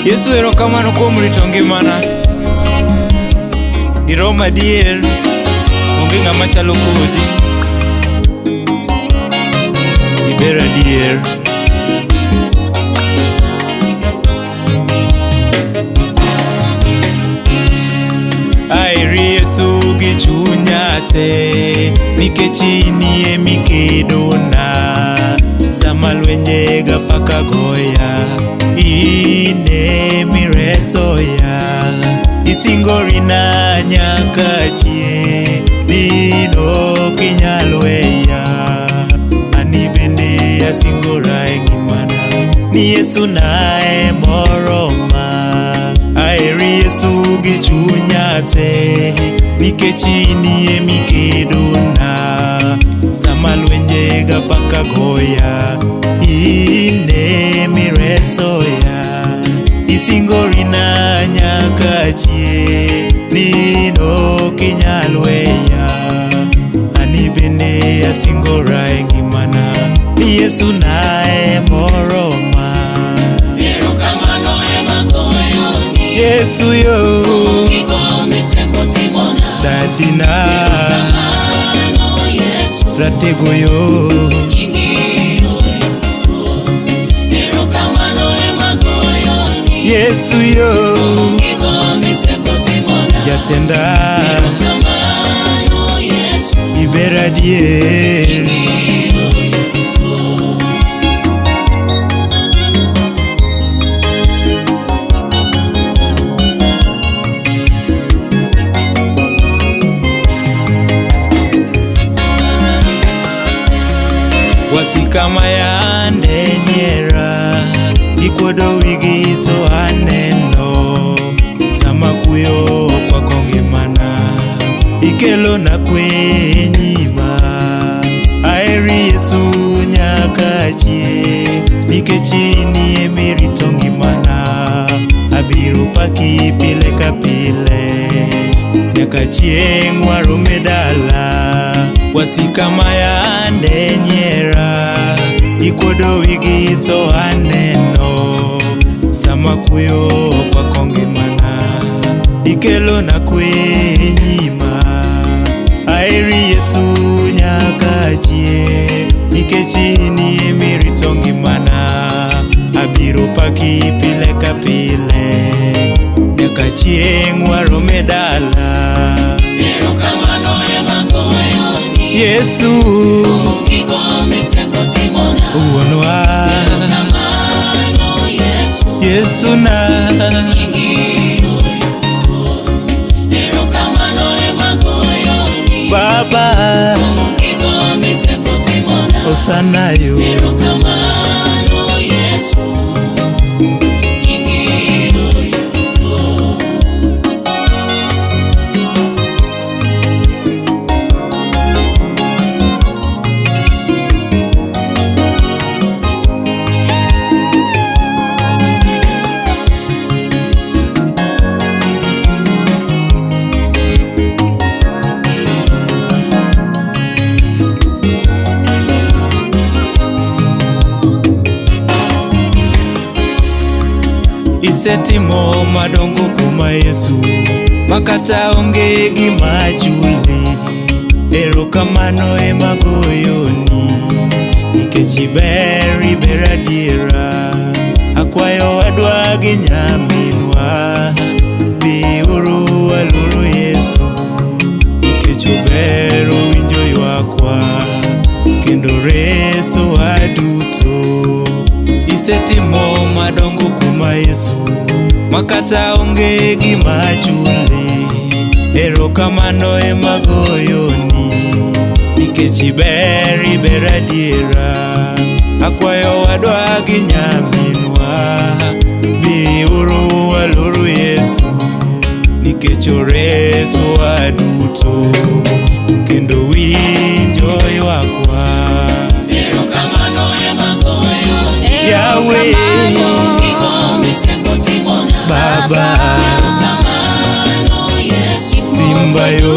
Yesu, erokamano kuom rito ngimana. Iromo adier, onge ng'ama chalo kodi. Iber adier. Aheri Yesu gi chunya te, nikech inie mikedona. Sama lwenje ga paka goya, ine miresoya. Isingorina nyaka chieng', ni ok inyal weya. Ani bende asingora e ngimana, ni Yesu na e moroma. Aheri Yesu gi chunya te, nikech inie mikedona. Sama lwenje ga paka goya, ine miresoya. Isingorina nyaka chieng', ni ok inyal weya. Ani bende asingora e ngimana, ni Yesu na e moroma. Erokamano ema goyoni. Yesu yo, Gigo misekotimona. dadina, Erokamano Yesu. ratego yo. Ingiro. Erokamano ema goyoni. Yesu yo, Gigo misekotimona. jatenda, Erokamano Yesu. iber adier. Ingiro. Wasika mayande nyiera, gikuodo wigi to aneno. Sama kuyo okwako ngimana, ikelona kwe e nyima. Aheri Yesu nyaka chieng', nikech inie mirito ngimana. Abiro paki pile ka pile, nyaka chieng' warom e dala. Wasika mayande nyiera, ikuodo wigi to aneno. Sama kuyo okwako ngimana, ikelona kwe e nyima. Aheri Yesu nyaka chieng', nikech inie mirito ngimana. Abiro paki pile ka pile, nyaka chieng' warom e dala. Erokamano ema goyoni. Yesu Gigo misekotimona. wuonwa, Erokamano Yesu. Yesu na, Ingiro. Erokamano ema goyoni. Baba, Gigo misekotimona. Osana yo. Erokamano Yesu. Ingiro. Isetimo madongo kuoma Yesu, makata onge gima chuli. Erokamano ema goyoni, nikech iber, iber adiera. Akwayo wadwa gi nyaminwa, biuru waluru Yesu, nikech ober owinjo ywakwa, kendo resowa duto. Isetimo madongo kuoma Yesu, makata onge gima chuli. Erokamano ema goyoni, nikech iber, iber adiera. Akwayo wadwa gi nyaminwa, biuru waluru Yesu, nikech oresowa duto, kendo winjo ywakwa. Erokamano ema goyoni. Yahweh, Gigo misekotimona. Baba, Erokamano Yesu. Simba yo,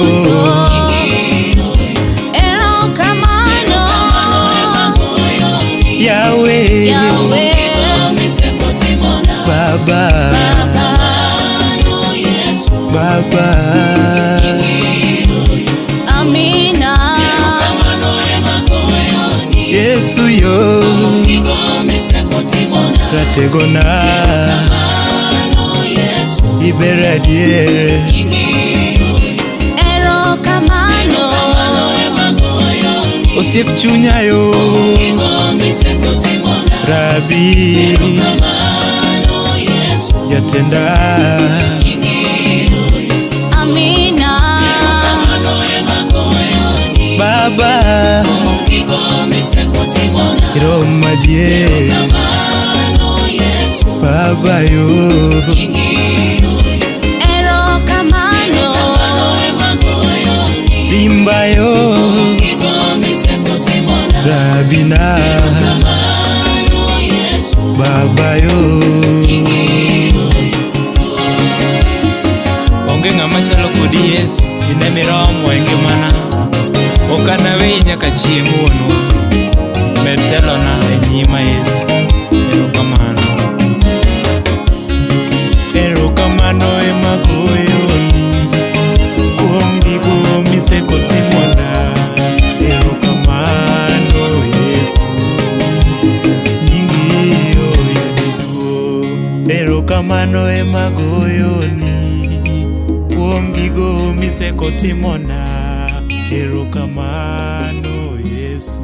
Ingiro. Erokamano. Erokamano ema goyoni. Yahweh, Yahweh. Gigo misekotimona. Baba, Amina. Yesu yo rategona iber adier. Erokamano. Osiep chunya yo rabi jatenda. Amina. Baba iromo adier. Baba yo Erokamano. Simba yo rabina baba yo. Onge ng'ama chalo kodi Yesu, in emiromo e ngimana. Ok anaweyi nyaka chieng' wuonwa. Med telona e nyima Yesu. Erokamano. Erokamano ema goyoni kuom gigo misekotimona. Erokamano Yesu, nyingi oyud duong'. Erokamano ema goyoni kuom gigo misekotimona. Erokamano Yesu.